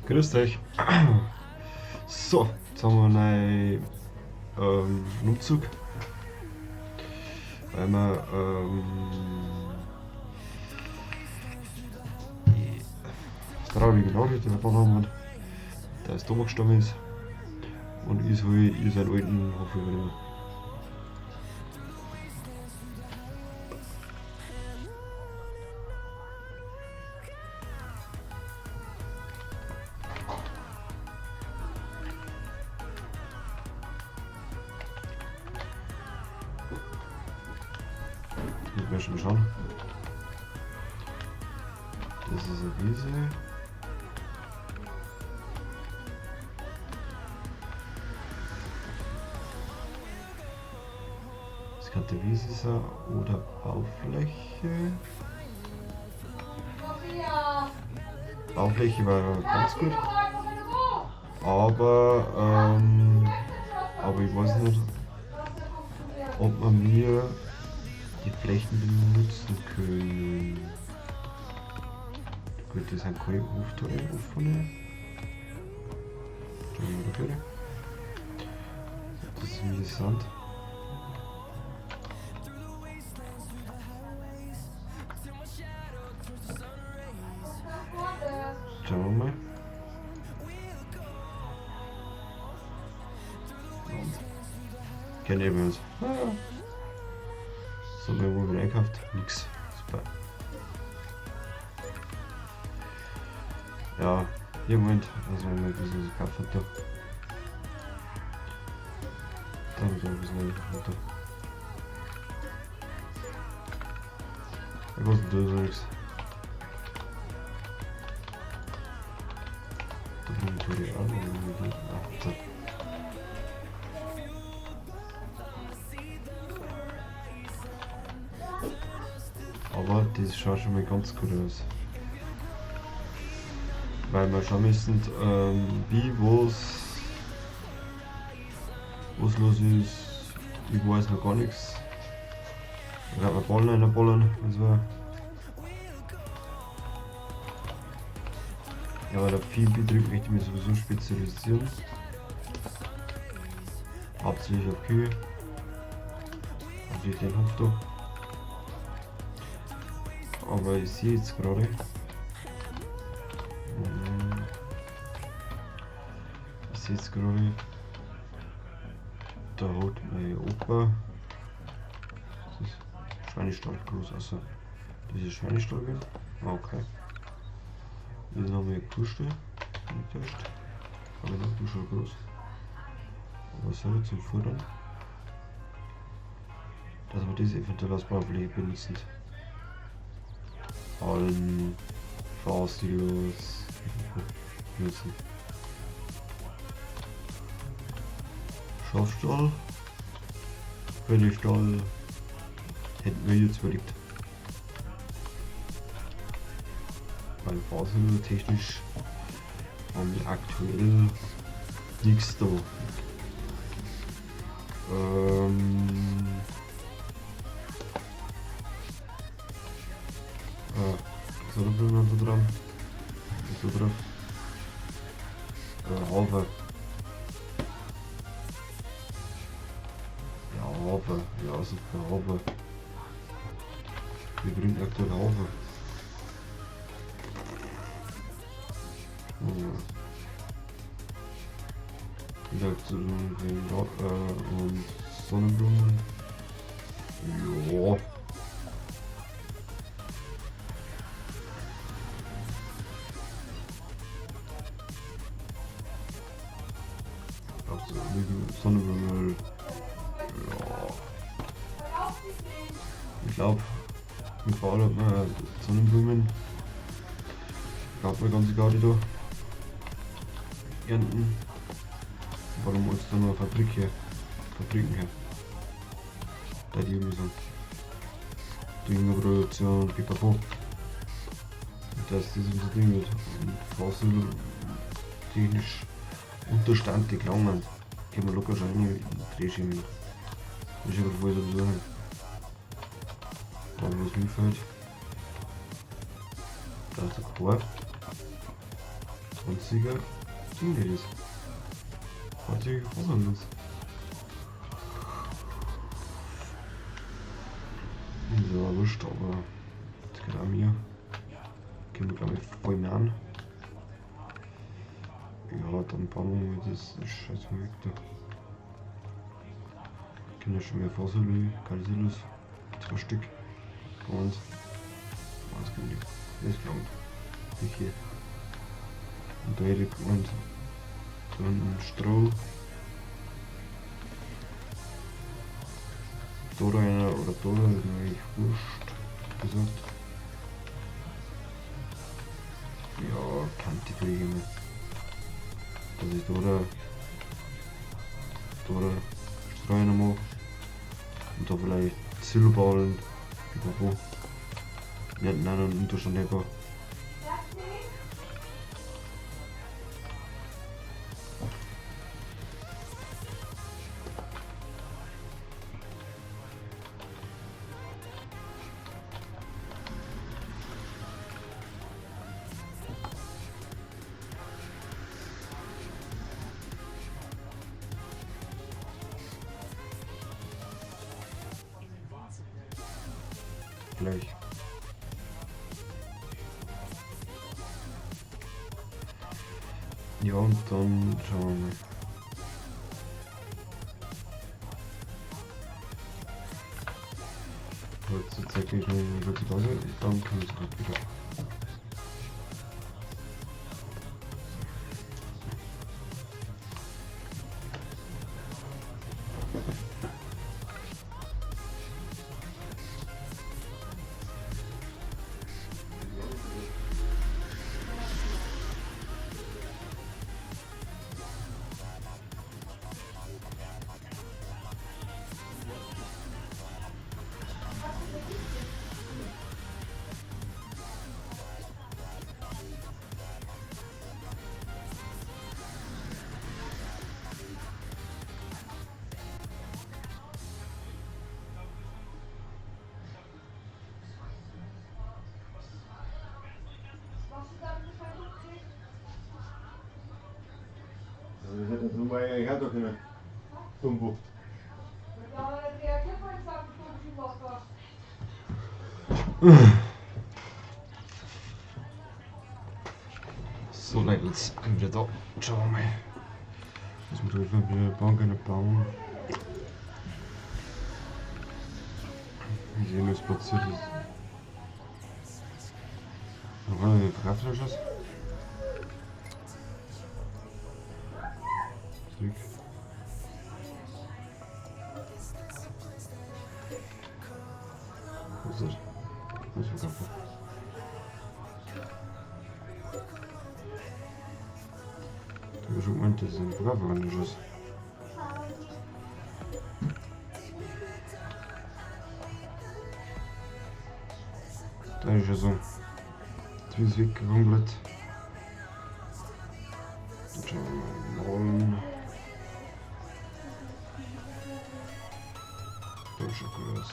Grüßt euch. So, jetzt haben wir einen Umzug. Weil wir die traurige Nachricht erfahren haben, dass Thomas gestorben ist. Und ich soll seinen alten Hof übernehmen. Muss man schon schauen. Das ist eine Wiese. Das könnte Wiese sein oder Baufläche. Baufläche war ganz gut. Aber, aber ich weiß nicht, ob man mir die Flächen benutzen können. Gut, das sind keine Hoftore, offene. Das ist interessant. Schauen wir mal. Kennt ihr uns? So, wir haben wohl einkauft. Nix. Super. Ja, ihr wollt, also wenn wir ein bisschen was gekauft hat, da. Dann so ein bisschen runter. Ich weiß nicht, da ist nichts. Da bin ich natürlich auch noch. Ah, da. Aber das schaut schon mal ganz gut aus. Weil wir schauen müssen, wie, was los ist. Ich weiß noch gar nichts. Ich werde mal Ballen reinballern, das war. Ja, aber der Viehbetrieb möchte ich mich sowieso spezialisieren. Hauptsächlich auf Kühe. Natürlich den Hof da. Aber ich sehe jetzt gerade. Ich sehe jetzt gerade. Da hat mein Opa. Das ist Schweinestall groß. Also, das ist Schweinestall gewesen. Ah, okay. Hier haben wir Kuhstall. Nicht. Aber noch ist schon groß. Aber so zum Futtern. Dass wir das eventuell als Baufläche benutzen. Allen Fahrsilos benutzen. Schafstall. Pferdestall. Hätten wir jetzt überlegt. Weil Fahrsilo technisch haben wir aktuell nichts da. Sonnenblumen da dran. Ist da drauf. Hafer. Ja, Hafer. Ja, super, Hafer. Wir bringen aktuell Hafer. Wie gesagt, und Sonnenblumen. Ja. Sonnenblumenöl. Ja. Ich glaube, mit bauen hat Sonnenblumen. Ich glaube, wir ganze Garde da ernten. Warum muss da noch eine Fabrik her? Fabriken her? Da die irgendwie so. Düngerproduktion, pipapo. Und dass das unser Ding wird. Und Fossil technisch Unterstand die Klammern. Können wir locker schon in Drehschemie. Das ist aber voll sowieso halt. Aber was mir fällt. Da ist der Korb. 20er Ding nicht ist. 20 Russen ist. So, wurscht, aber das geht auch mir. Können wir, glaube ich, voll mehr an. Ja, dann bauen wir mal das scheiß weg da. Können ja schon mehr Fahrsäule, keine Silos. 2 Stück. Und eins können die. Das gelangt. Ich hier. Und da hätte ich gemeint, dann Stroh. Da einer oder da, ist mir eigentlich wurscht gesagt. Ja, Kante kriege ich immer. Dass ich da da Stroh mache. Und da vielleicht Silberballen. Wo? Nein, nein, und da schon lecker. Gleich. Ja, und dann schauen wir mal. Jetzt zeige ich noch eine kurze Pause, dann kommen wir sofort wieder. Ich hätte doch keine Tumbo. So Leute, jetzt bin ich wieder da. Schauen wir mal. Was wir da wieder bauen können, bauen. Wie sehen, was platziert ist. Noch eine Verkaufsflasche. Zurück. Was ist das? Was ist das? Da ist schon gemeint, das ist ein Verkaufsflasche. Da ist ja so. Jetzt ist es weg komplett. Dann schauen wir mal. Rollen. Das schaut gut aus.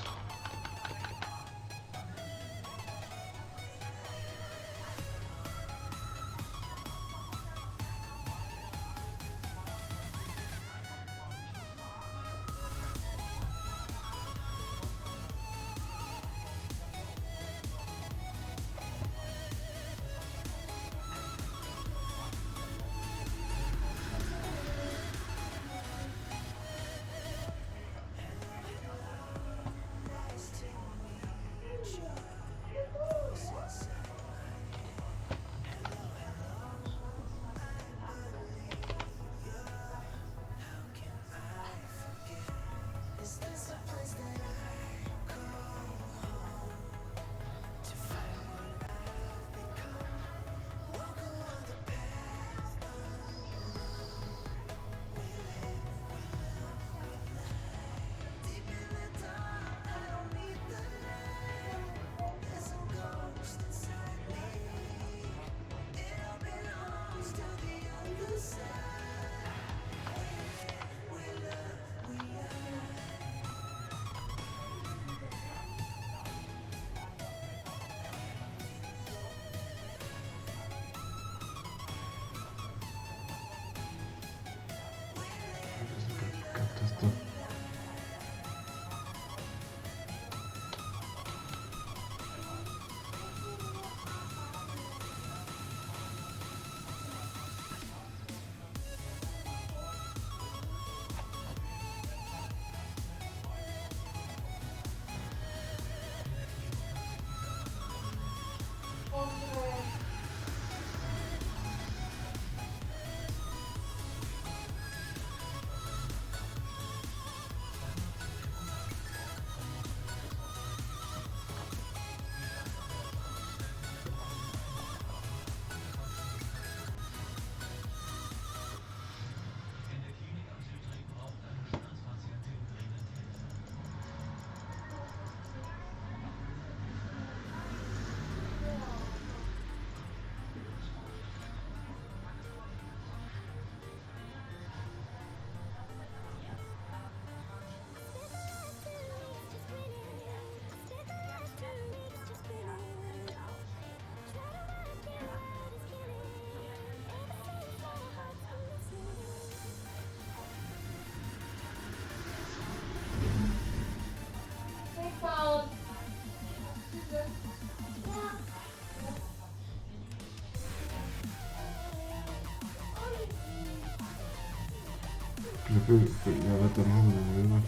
Ich glaube, ja, weiter machen wir dann, oder?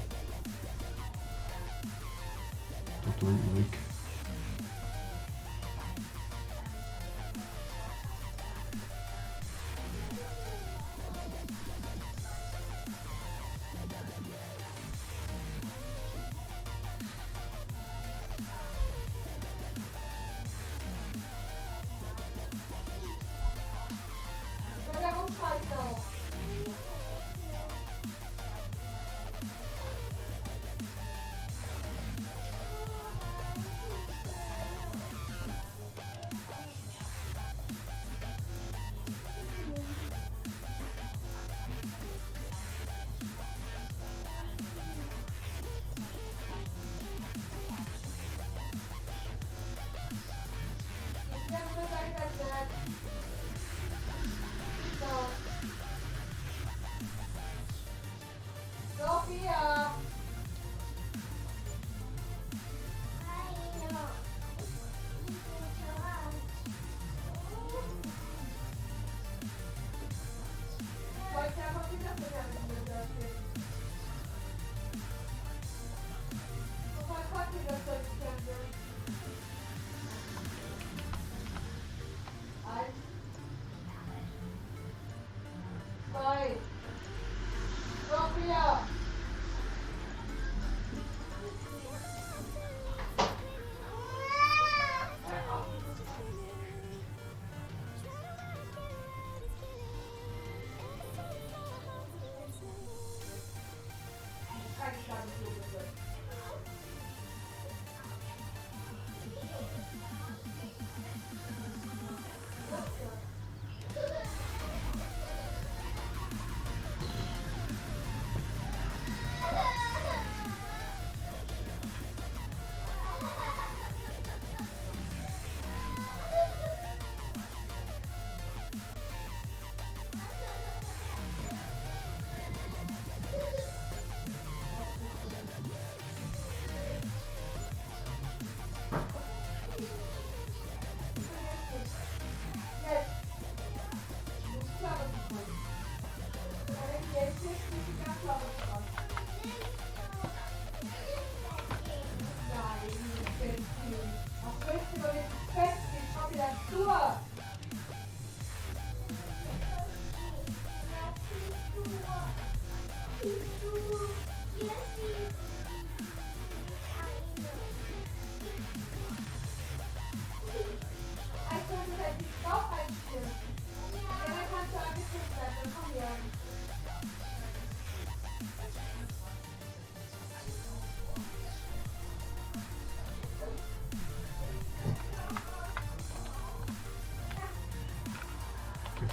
Da unten weg. Sophia!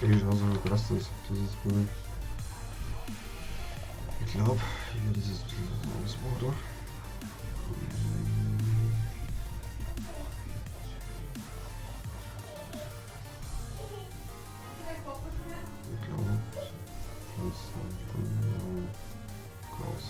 Okay, ich also krass das, das ist wohl. Ich glaube, ich werde das jetzt ein bisschen ausbauen, oder? Ich glaube, das ist groß.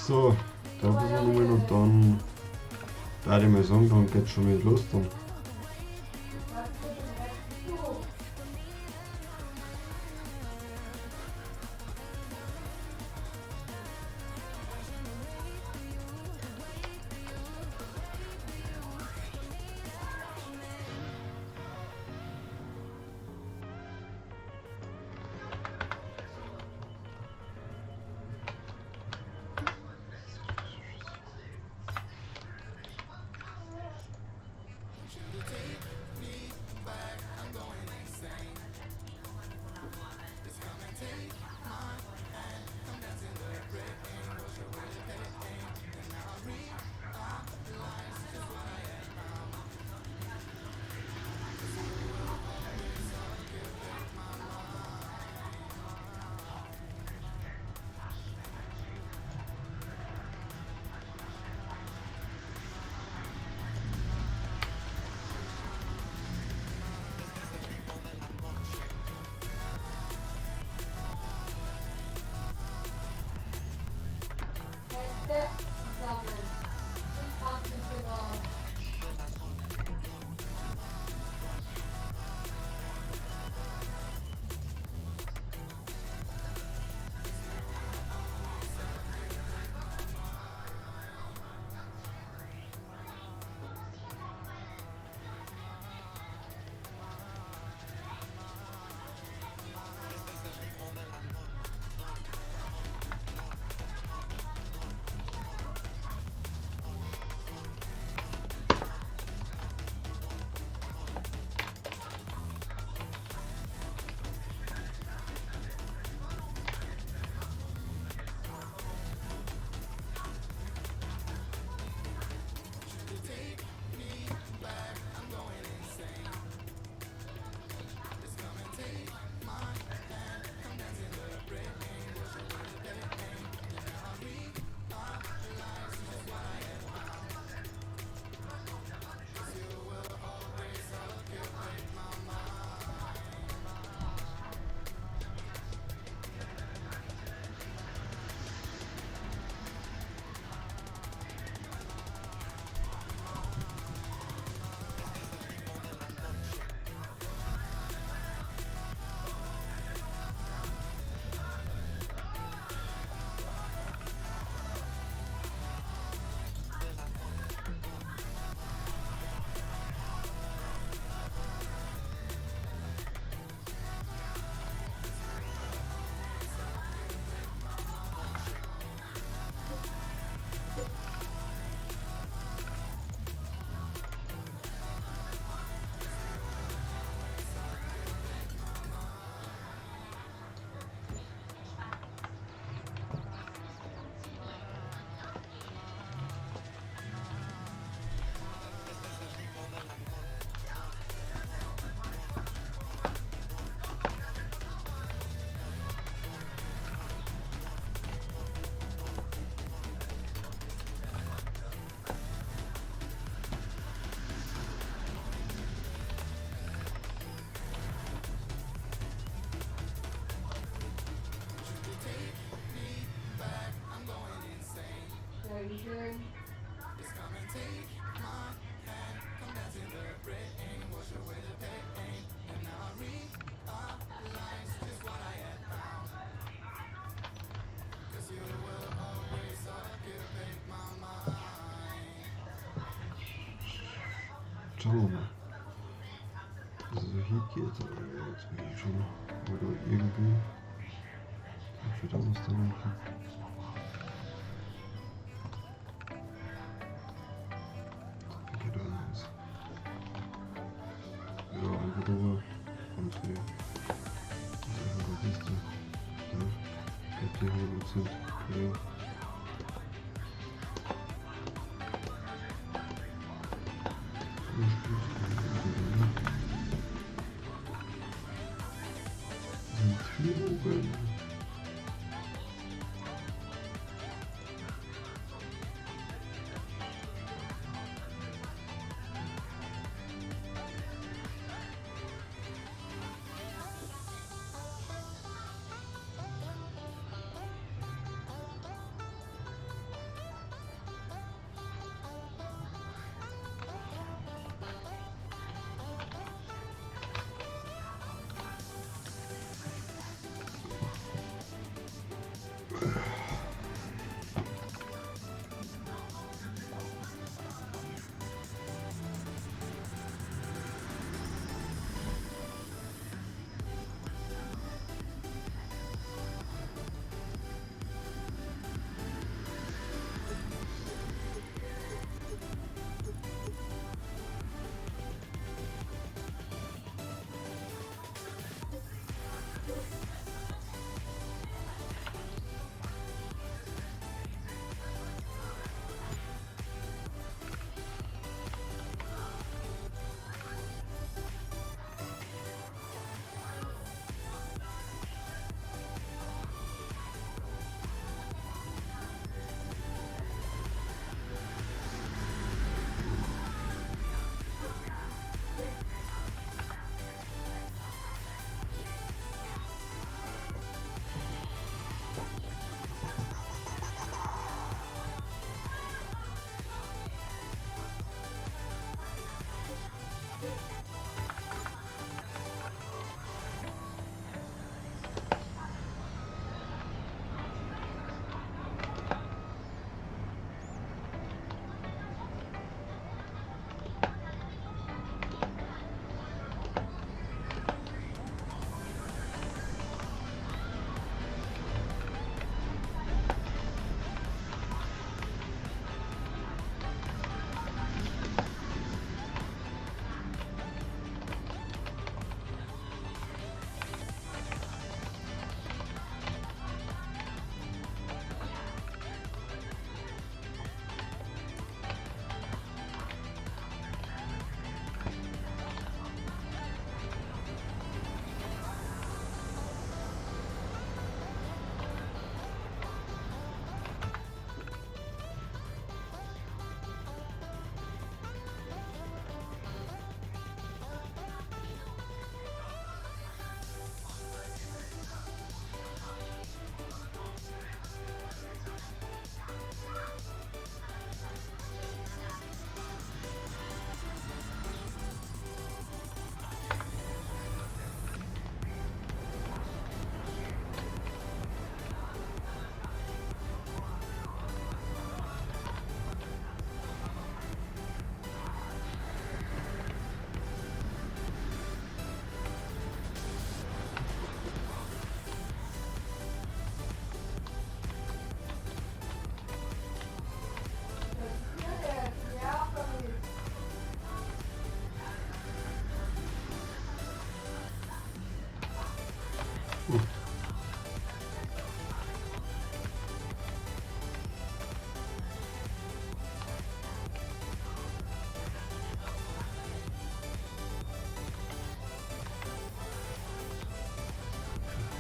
So, da müssen wir nochmal und dann da ich mal sagen, dann geht's schon mit los dann. Schauen wir mal. Also hier geht aber jetzt bin ich schon oder irgendwie. Vielleicht auch was da unten. Geht anders. Ja, einfach drüber. Und hier. Das ist einfach Kiste. Da. Gibt die 100%. Ja.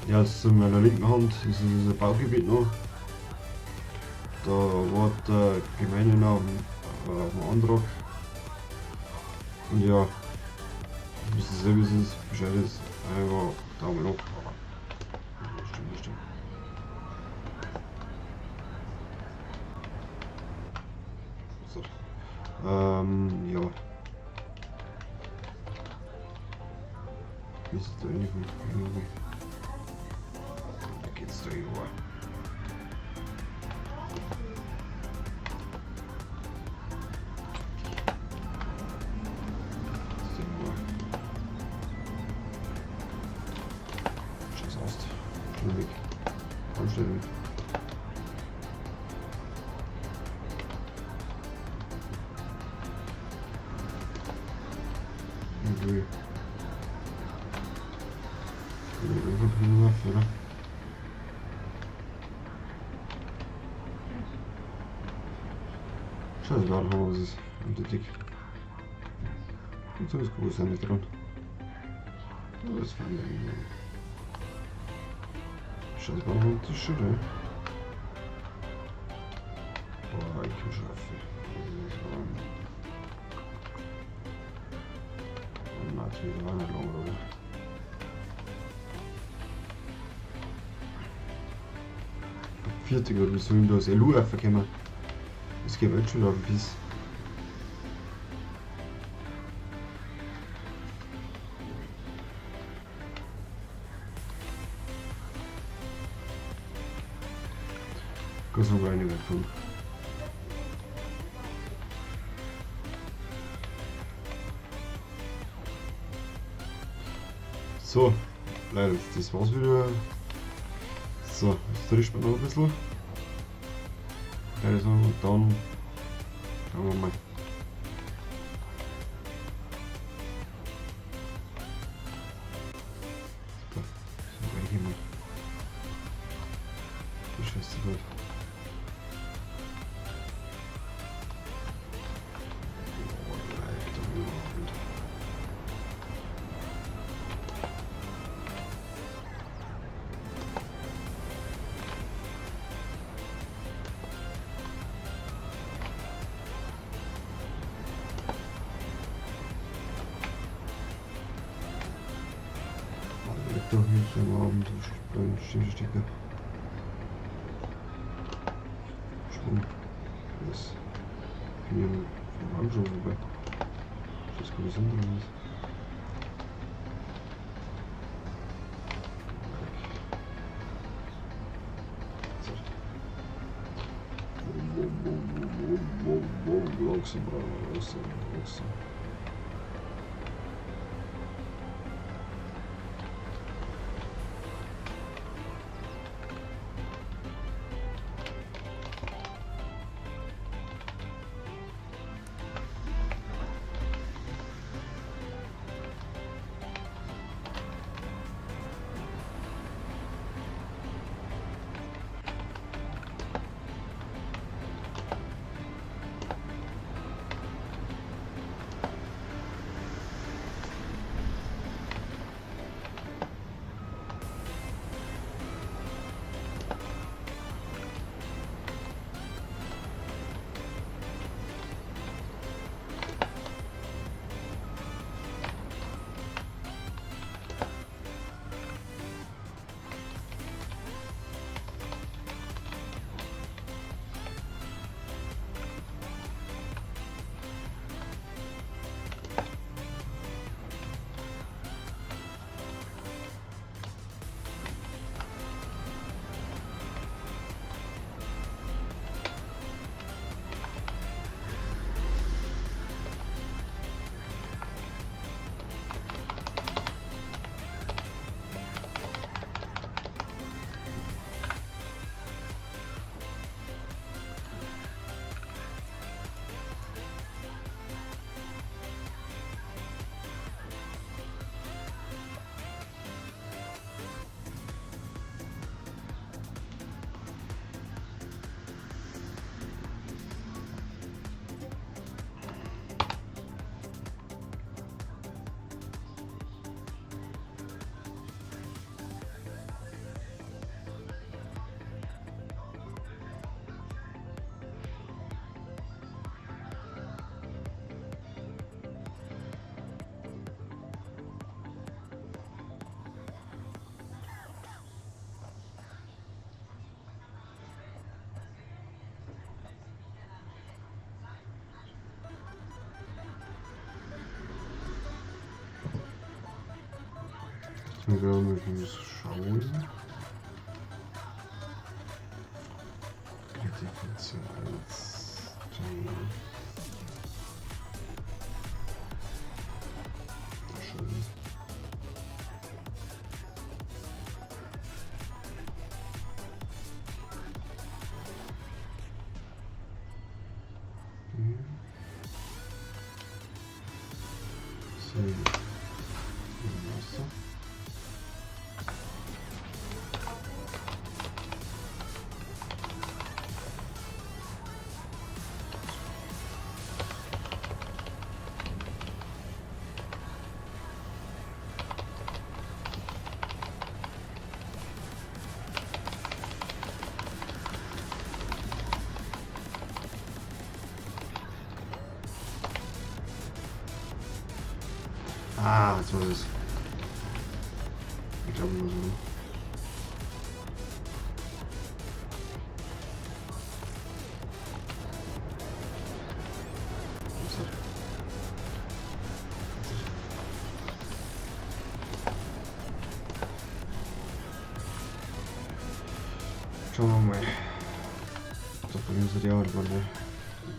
Ja, jetzt zu meiner linken Hand ist dieses Baugebiet noch. Da war der Gemeinde noch auf dem Antrag. Und ja, müssen Sie wissen, Bescheid ist, einfach Daumen hoch. Stimmt, stimmt. So. Ja. Wie ist es da reingekommen? Irgendwie. Da geht's da über. Scheiß aus. Schnell weg. Komm schnell weg. Irgendwie. Oder? Scheißegal, was ist. Und der dick. Und so ist groß nicht dran. Das fand ich irgendwie. Scheißegal, das ist schon, ne? Boah, ich komm schon auf. Das war natürlich war nicht lang, oder? 40 oder so in das LU raufgekommen. Das geht jetzt schon auf den Piss. Gott sei Dank nicht gefunden. So, Leute, das war's wieder. So, jetzt trischt man noch ein bisschen. Also, und dann schauen wir mal. So, so mal. Die Scheiße gut. Oh, leck doch überhaupt. Leck doch nicht am Abend, Stimmstecker. Schwung. Das bin ich vom Abend schon vorbei. Das ist gut drin ist. Langsam, langsam, langsam. Jetzt müssen wir gerade schauen. Kreativität 1, Schön. So. Wasser. Ah, so ist es. Ich glaube nur so. Schauen wir mal. Da probieren sie die auch mal, ne?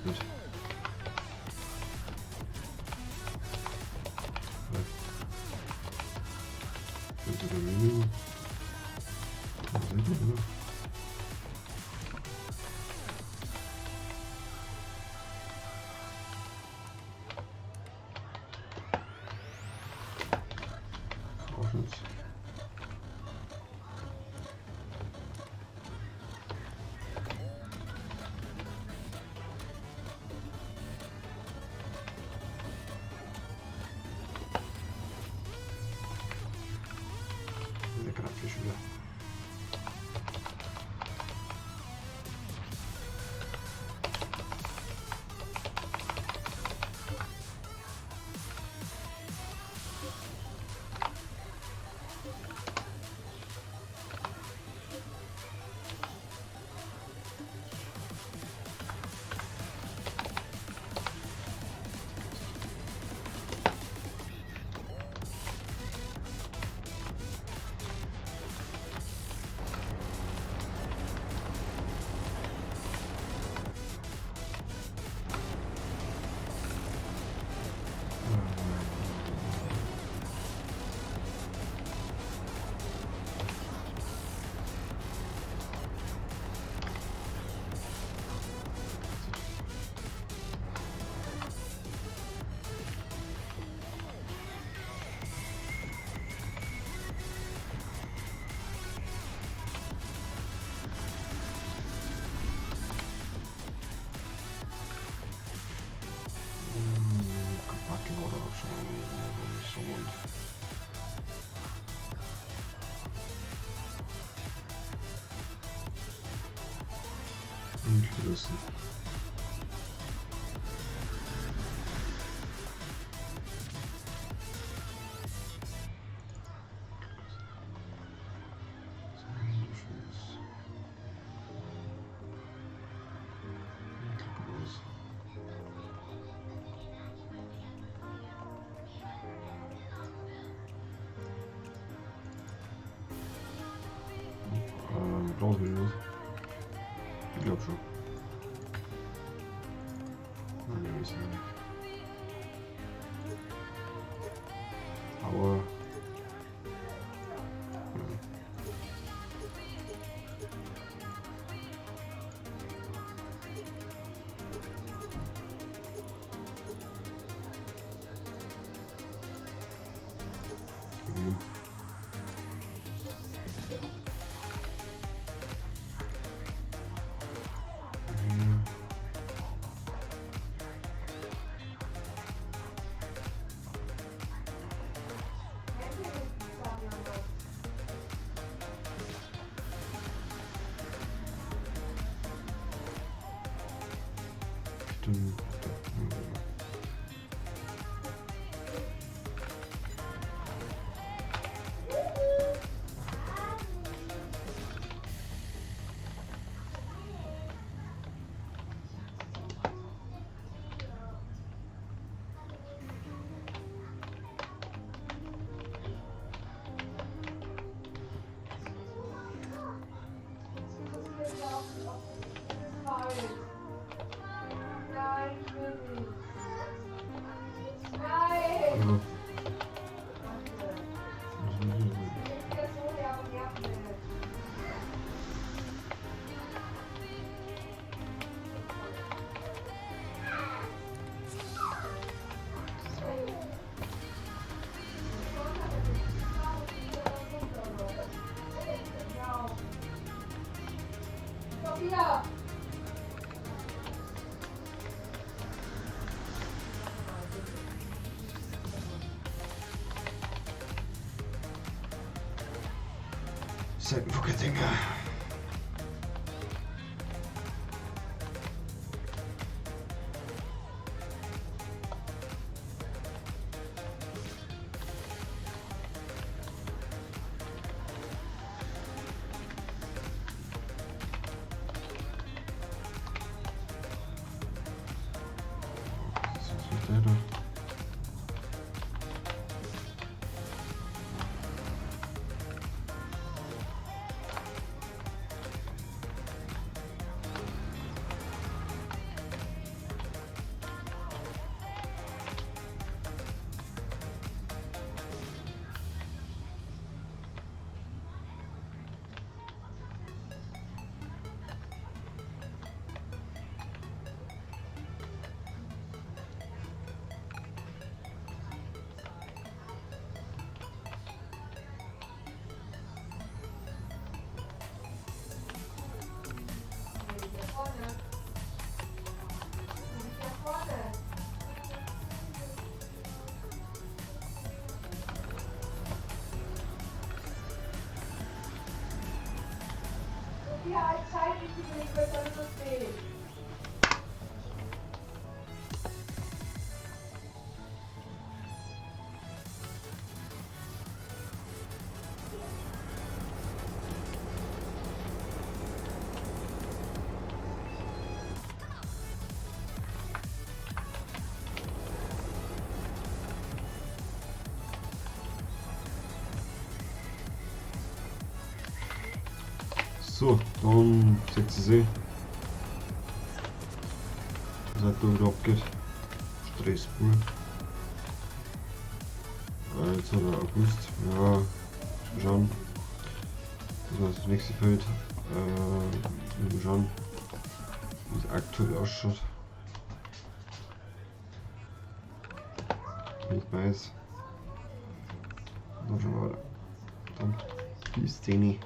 Gut. Lecker Fisch wieder. Interesting. Brauchen wir das? Ich glaube schon. Nein, wir wissen nicht. Aber ja. Stimmt. Ja. Seitenfucker-Dinger. Das ist der da. So, dann seht ihr sie. Was da wieder abgeht. Stresspool. Jetzt hat er August. Ja, schauen. Das war das nächste Feld. Mal schauen, wie es aktuell ausschaut. Nicht weiß. Dann schauen wir weiter. Dann bis 10.